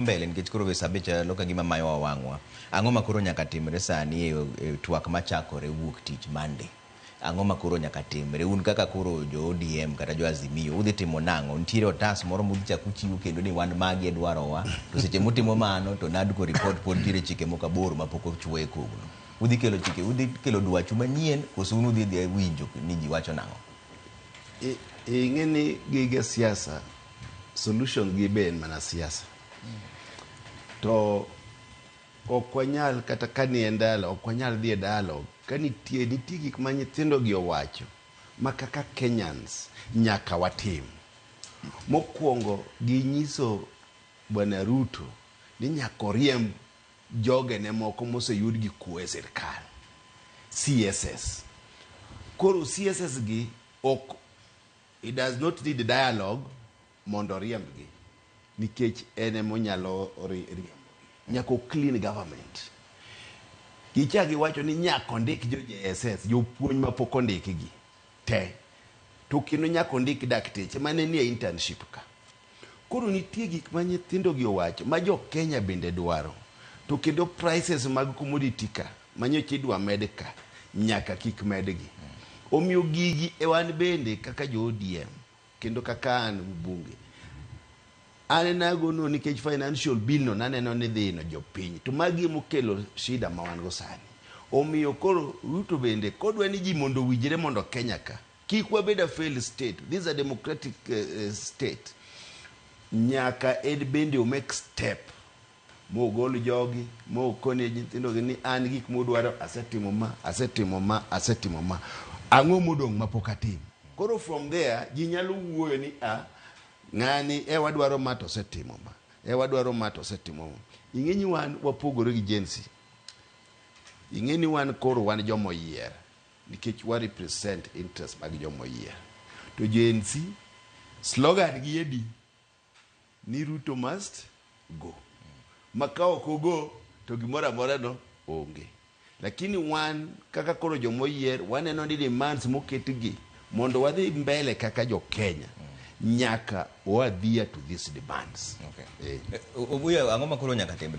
Mbele nikech koro be sabe chalo ka gima mayowa wang'wa. Ang'o ma koro nyaka timre sani e twak machakore wuok tich Monday? Ang'o ma koro nyaka timre? Un kaka koro jo ODM kata jo Azimio, udhi timo nang'o? Nitiere otas moro mudhi chak uchiwo kendo ni wan magi e dwarowa. To seche mutimo mano to NADCO report pod nitiere chike moko aboro mapok ochuo e kogno. Udhi kelo chike, udhi kelo dwachu manyien koso un udhi dhi winjo ni ji wacho nang'o? Ing'e ni gige siasa solution gi be en mana siasa. To ok wanyal kata ka ni en dialogue, ok wanyal dhi e dialogue ka nitie gik ma nyithindo gi owacho ma kaka Kenyans nyaka watim. Mokwongo ginyiso Bwana Ruto ni nyaka oriemb jogene moko moseyud gi kuo e sirkal, CSS. Koro CSS gi ok, it does not need dialogue mondo oriembgi nikech en ema onyalo riembogi. Nyaka o clean government. Gichak giwacho ni nyaka ondik jo JSS, jopuonj mapok ondikgi te. To kendo nyaka ondik dakteche mane nie internship ka. Koro nitie gik ma nyithindo gi owacho ma jo Kenya bende dwaro. To kendo prices mag commodity ka manyocha idwa med ka nyaka kik medgi. Omiyo gigi e wan bende kaka jo ODM kendo kaka an mbunge an nagono nikech financial bill no naneno ni dhi no jopiny to magi emokelo shida ma wan go sani. Omiyo koro Ruto bende kodwa ni ji mondo owinjre mondo Kenya ka kik wabed a failed state. This is a democratic state. Nyaka en bende o make step mogol jogi mokone nyithindo gi ni an gik mudwaro asetimo ma, asetimo ma, asetimo ma, ang'o modong' mapok atimo. Koro from there ji nyalo wuoyo ni a ng'ani e wadwaro ma to osetimo ma, e wadwaro ma to osetimo ma. Ing'e ni wan wapogore gi Gen Z. Ing'e ni wan koro wan jomoyier nikech wa represent interest mag jomoyier. To Gen Z slogan gi edi ni Ruto must go. Ma ka ok ogo to gimoro amora no onge. Lakini wan kaka koro jomoyier waneno ni demands moketgi mondo wadhi mbele kaka jo Kenya nyaka wa adhere to these demands. Okay. Obuya, ang'o ma koro nyaka timre?